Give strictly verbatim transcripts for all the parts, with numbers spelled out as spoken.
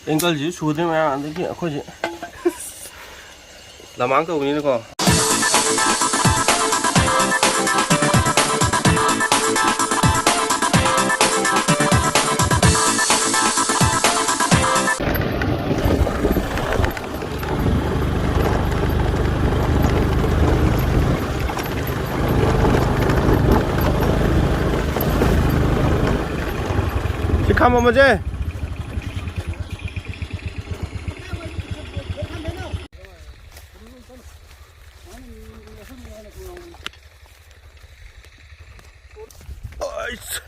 ꯑꯦꯡꯒꯜꯁꯤꯁꯨ ꯁꯨꯗ꯭ꯔꯦ ꯃꯌꯥꯝ, ꯑꯗꯒꯤ ꯑꯩꯈꯣꯏꯁꯦ ꯂꯃꯥꯡ ꯇꯧꯕꯅꯤꯅꯀꯣ꯫ ꯁꯤ ꯈꯥꯝꯃꯝꯃꯁꯦ꯫ ꯑꯩꯁ꯫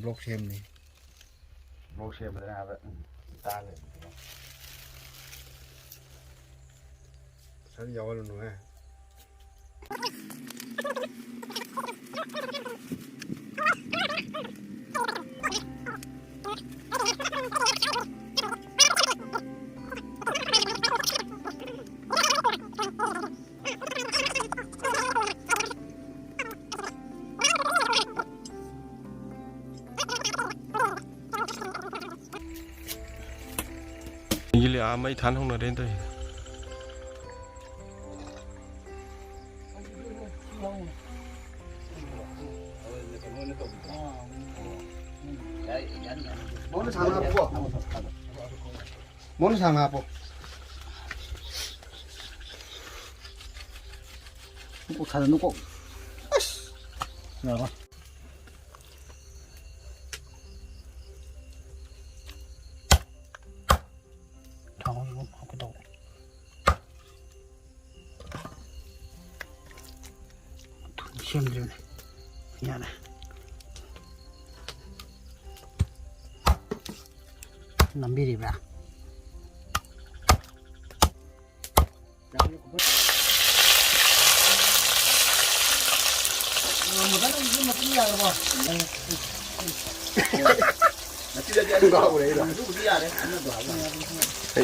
ꯕ꯭ꯂꯣꯛ ꯁꯦꯝꯅꯤ꯫ ꯕ꯭ꯂꯣꯛ ꯁꯦꯝꯕꯗꯅꯦ ꯍꯥꯏꯕ꯫ ꯎꯝ, ꯇꯥꯡꯉꯦ꯫ ꯄꯩꯁꯥꯗꯤ ꯌꯥꯎꯍꯜꯂꯨꯅꯨꯍꯦ꯫ ꯃꯤꯒꯤ ꯂꯤꯌꯥ ꯃꯩ ꯊꯥꯟ ꯍꯧꯅꯔꯦꯅ ꯇꯧꯔꯤꯁꯦ꯫ ꯃꯉꯣꯟꯗ ꯁꯥꯡꯅ ꯍꯥꯞꯄꯨꯀꯣ꯫ ꯃꯉꯣꯟꯗ ꯁꯥꯡꯅ ꯍꯥꯞꯄꯣ꯫ ꯅꯀꯣꯛ ꯊꯥꯗ ꯅꯀꯣꯛ꯫ ꯑꯁ! ꯌꯥꯔꯣꯏ꯫ ꯁꯦꯝꯗ꯭ꯔꯤꯕꯅꯦ꯫ ꯌꯥꯔꯦ꯫ ꯅꯝꯕꯤꯔꯤꯕ꯭ꯔꯥ?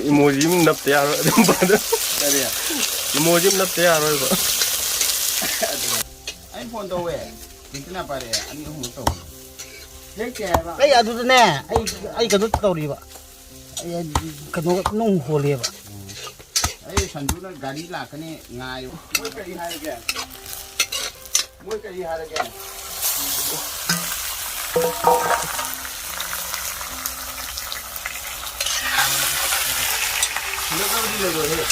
ꯏꯃꯣꯖꯤ ꯑꯃ ꯅꯞꯇ ꯌꯥꯔꯣꯏ ꯑꯗꯨꯝ ꯄꯥꯗ꯫ ꯏꯃꯣꯖꯤ ꯑꯃ ꯅꯞꯇ ꯌꯥꯔꯣꯏꯕ꯫ ꯑꯩꯅ ꯐꯣꯟ ꯇꯧꯋꯦ꯫ ꯀꯤꯟꯇꯅ ꯄꯥꯏꯔꯛꯑꯦ꯫ ꯑꯅꯤ ꯑꯍꯨꯝꯂꯛ ꯇꯧꯕꯅꯦ꯫ ꯍꯦꯛꯇꯦ ꯍꯥꯏꯕ꯫ ꯑꯩ ꯑꯗꯨꯗꯅꯦ, ꯑꯩ, ꯑꯩ ꯀꯩꯅꯣ ꯇꯧꯔꯤꯕ꯫ ꯑꯩ ꯀꯩꯅꯣ ꯅꯨꯡ ꯍꯣꯜꯂꯤꯕ꯫ ꯑꯩ ꯁꯟꯖꯨꯅ ꯒꯥꯔꯤ ꯂꯥꯛꯀꯅꯤ ꯉꯥꯏꯌꯨ꯫ ꯃꯣꯏ ꯀꯔꯤ ꯍꯥꯏꯔꯒꯦ? ꯃꯣꯏ ꯀꯔꯤ ꯍꯥꯏꯔꯒꯦ? ꯍꯜꯂꯛꯇꯕꯗꯤ ꯂꯩꯔꯣꯏꯍꯦ꯫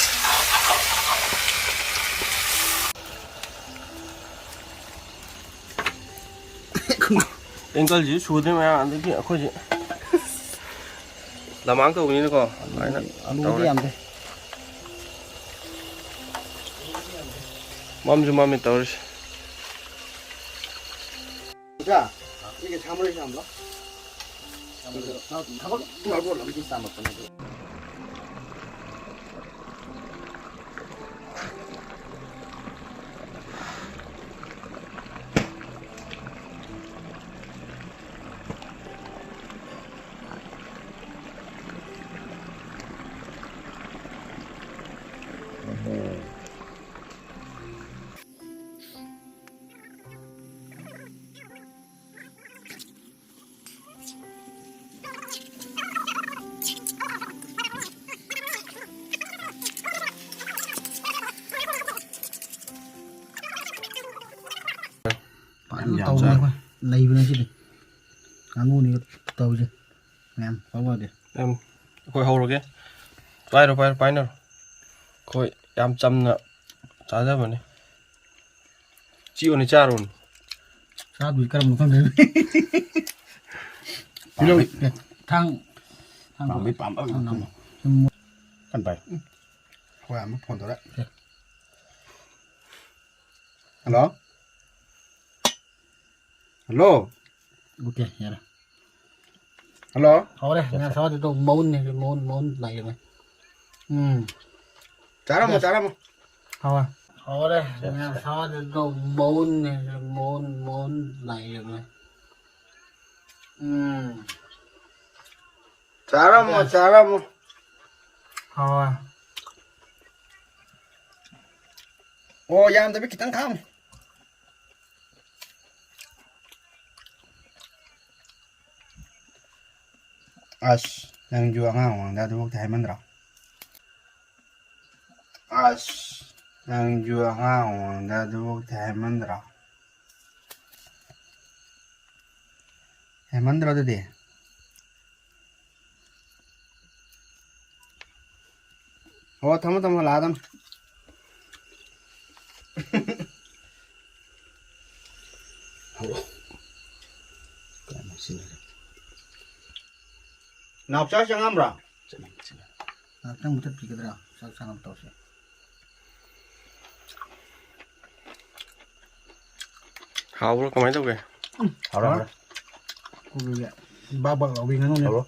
ꯑꯦꯡꯀꯜꯁꯤꯁꯨ ꯁꯨꯗ꯭ꯔꯦ ꯃꯌꯥꯝ, ꯑꯗꯒꯤ ꯑꯩꯈꯣꯏꯁꯦ ꯂꯃꯥꯡ ꯇꯧꯕꯅꯤꯅꯀꯣ, ꯑꯗꯨꯃꯥꯏꯅ ꯑꯂꯨꯗꯤ ꯇꯧꯔꯦ꯫ ꯌꯥꯝꯗꯦ꯫ ꯃꯝꯁꯨ ꯃꯝꯃꯤ ꯇꯧꯔꯤꯁꯦ꯫ ꯏꯆꯥ, ꯑꯩꯒꯤ ꯁꯥꯃꯔꯣꯏ ꯁꯥꯝꯂꯣ꯫ ꯊꯕꯛ ꯇꯧꯔ ꯂꯝꯕꯤ ꯆꯥꯝꯃꯛꯄꯅꯦ ꯑꯗꯨ꯫ ꯐꯖꯅ ꯌꯥꯝ ꯇꯧꯕꯅꯦ ꯆꯥꯏ꯫ ꯑꯩꯈꯣꯏ꯫ ꯅꯩꯕꯅꯦ ꯁꯤꯗꯤ꯫ ꯉꯥꯅꯨꯅꯦ ꯇꯧꯔꯤꯁꯦ꯫ ꯃꯌꯥꯝ ꯄꯥꯎ ꯌꯥꯗꯦ꯫ ꯌꯥꯝ, ꯑꯩꯈꯣꯏ ꯍꯧꯔꯒꯦ꯫ ꯄꯥꯏꯔꯣ, ꯄꯥꯏꯔꯣ, ꯄꯥꯏꯅꯔꯣ꯫ ꯑꯩꯈꯣꯏ ꯌꯥꯝ ꯆꯝꯅ ꯆꯥꯖꯕꯅꯤ꯫ ꯆꯤꯛꯑꯣꯅꯦ, ꯆꯥꯔꯣꯅꯦ꯫ ꯆꯥꯗꯣꯏ ꯀꯔꯝꯕꯅꯣ ꯈꯪꯗꯦ꯫ ꯄꯤꯔꯣ꯫ ꯑꯦ, ꯊꯥꯡ, ꯊꯥꯡ ꯄꯥꯝꯕꯩ ꯄꯥꯝꯕ ꯊꯥꯡ ꯉꯥꯛꯇꯅꯤ꯫ ꯅꯝꯃꯣ꯫ ꯁꯨꯝ ꯀꯟ ꯄꯥꯏ꯫ ꯑꯦ꯫ ꯑꯩꯈꯣꯏ ꯑꯃ ꯐꯣꯟ ꯇꯧꯔꯦ꯫ ꯑꯦ꯫ ꯍꯜꯂꯣ꯫ ꯍꯜꯂꯣ꯫ ꯑꯣꯀꯦ, ꯌꯥꯔꯦ꯫ ꯍꯜꯂꯣ꯫ ꯍꯧꯔꯦ, ꯉꯥ ꯁꯥꯗꯨꯗꯣ ꯃꯎꯟꯅꯦ, ꯃꯎꯟ, ꯃꯎꯟ ꯂꯥꯛꯏꯕꯅꯦ꯫ ꯎꯝ꯫ ꯆꯥꯔꯝꯃꯣ, ꯌꯦꯁ꯫ ꯆꯥꯔꯝꯃꯣ꯫ ꯍꯧꯔꯦ꯫ ꯍꯧꯔꯦ, ꯌꯦꯁ꯫ ꯉꯥ ꯁꯥꯗꯨꯗꯣ ꯃꯎꯟꯅꯦ, ꯃꯎꯟ, ꯃꯎꯟ ꯂꯥꯛꯏꯕꯅꯦ꯫ ꯎꯝ꯫ ꯆꯥꯔꯝꯃꯣ, ꯌꯦꯁ꯫ ꯆꯥꯔꯝꯃꯣ꯫ ꯍꯧꯔꯦ꯫ ꯑꯣ, ꯌꯥꯝꯗꯕꯤ ꯈꯤꯇꯪ ꯈꯥꯛꯑꯝꯃꯣ꯫ ꯑꯁ, ꯅꯪꯁꯨ ꯑꯉꯥꯡ ꯑꯣꯏꯔꯤꯉꯩꯗ ꯑꯗꯨꯐꯥꯎꯗꯤ ꯍꯥꯏꯃꯟꯗ꯭ꯔꯣ? ꯑꯁ, ꯅꯪꯁꯨ ꯑꯉꯥꯡ ꯑꯣꯏꯔꯤꯉꯩꯗ ꯑꯗꯨꯐꯥꯎꯗꯤ ꯍꯥꯏꯃꯟꯗ꯭ꯔꯣ? ꯍꯦꯟꯃꯟꯗ꯭ꯔꯣ ꯑꯗꯨꯗꯤ? ꯑꯣ, ꯊꯝꯃꯣ, ꯊꯝꯃꯣ, ꯂꯥꯛꯑꯗꯝ꯫ ꯅꯥꯎꯆꯥ ꯆꯪꯉꯝꯕ꯭ꯔꯣ? ꯉꯥꯏꯍꯥꯛꯇꯪ ꯃꯨꯊꯠꯄꯤꯒꯗ꯭ꯔꯥ? ꯆꯥꯛ ꯆꯥꯅꯕ ꯇꯧꯁꯦ꯫ ꯍꯥꯎꯕ꯭ꯔꯣ? ꯀꯃꯥꯏꯅ ꯇꯧꯒꯦ? ꯍꯥꯎꯔꯦ, ꯍꯥꯎꯔꯦ꯫ ꯑꯩꯈꯣꯏꯒꯤ ꯕꯥꯛ ꯕꯥꯛ ꯂꯥꯎꯕꯤ ꯉꯥꯅꯨꯅꯦ꯫ ꯍꯥꯎꯔꯣ꯫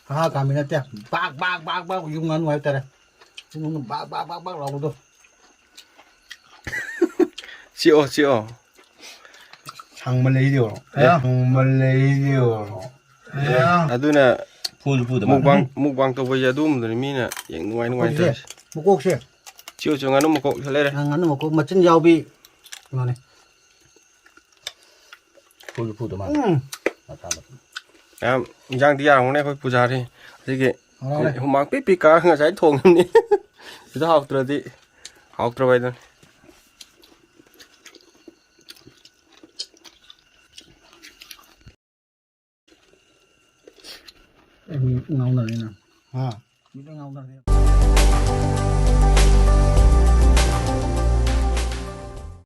ꯍꯥ ꯀꯥꯝꯕꯤ ꯅꯠꯇꯦ꯫ ꯕꯥꯛ ꯕꯥꯛ ꯕꯥꯛ ꯕꯥꯛ ꯌꯨꯝ ꯉꯥꯅꯨ ꯍꯥꯏꯇꯥꯔꯦ꯫ ꯌꯨꯝ ꯉꯥꯅꯨ ꯕꯥꯛ ꯕꯥꯛ ꯕꯥꯛ ꯕꯥꯛ ꯂꯥꯎꯕꯗꯣ꯫ ꯆꯤꯛꯑꯣ, ꯆꯤꯛꯑꯣ꯫ ꯁꯪꯕ ꯂꯩꯗꯤ ꯌꯦꯡꯉꯣ꯫ ꯑꯦ꯫ ꯁꯪꯕ ꯂꯩꯗꯤ ꯌꯦꯡꯉꯣ꯫ ꯑꯦ꯫ ꯑꯗꯨꯅ ꯐꯨꯁꯨ ꯐꯨꯗ ꯃꯥꯜꯂꯦ꯫ ꯃꯨꯛꯕꯥꯡ, ꯃꯨꯛꯕꯥꯡ ꯇꯧꯕꯁꯦ ꯑꯗꯨꯒꯨꯝꯕꯗꯨꯅꯤ ꯃꯤꯅ ꯌꯦꯡ ꯅꯨꯡꯉꯥꯏ ꯅꯨꯡꯉꯥꯏ ꯃꯀꯣꯛꯁꯦ, ꯇꯧꯔꯤꯁꯦ꯫ ꯃꯀꯣꯛꯁꯦ꯫ ꯆꯤꯛꯑꯣ, ꯆꯤꯛꯑꯣ, ꯉꯥꯅꯨ ꯃꯀꯣꯛ ꯂꯩꯔꯦ꯫ ꯑ, ꯉꯥꯅꯨ ꯃꯀꯣꯛ ꯃꯆꯤꯟ ꯌꯥꯎꯕꯤ ꯀꯩꯅꯣꯅꯦ꯫ ꯐꯨꯁꯨ ꯐꯨꯗ ꯃꯥꯜꯂꯦ꯫ ꯎꯝ꯫ ꯃꯇꯥ ꯃꯇꯥ꯫ ꯌꯥꯝ ꯏꯟꯖꯥꯡꯗꯤ ꯌꯥꯔꯝꯒꯅꯤ ꯑꯩꯈꯣꯏ ꯄꯨꯖꯥꯔꯤ꯫ ꯑꯁꯤꯒꯤ ꯍꯥꯎꯔꯦ꯫ ꯍꯨꯃꯥꯡ ꯄꯤꯛ ꯄꯤꯛ ꯀꯥꯔꯒ ꯉꯁꯥꯏ ꯊꯣꯡꯉꯤꯕꯅꯤ꯫ ꯁꯤꯗ ꯍꯥꯎꯇ꯭ꯔꯗꯤ ꯍꯥꯎꯇ꯭ꯔꯕ ꯍꯥꯏꯗꯨꯅꯤ꯫ ꯑꯩ ꯉꯥꯎꯅꯔꯦꯅ꯫ ꯍꯥ? ꯃꯤ ꯂꯣꯏ ꯉꯥꯎꯅꯔꯦ꯫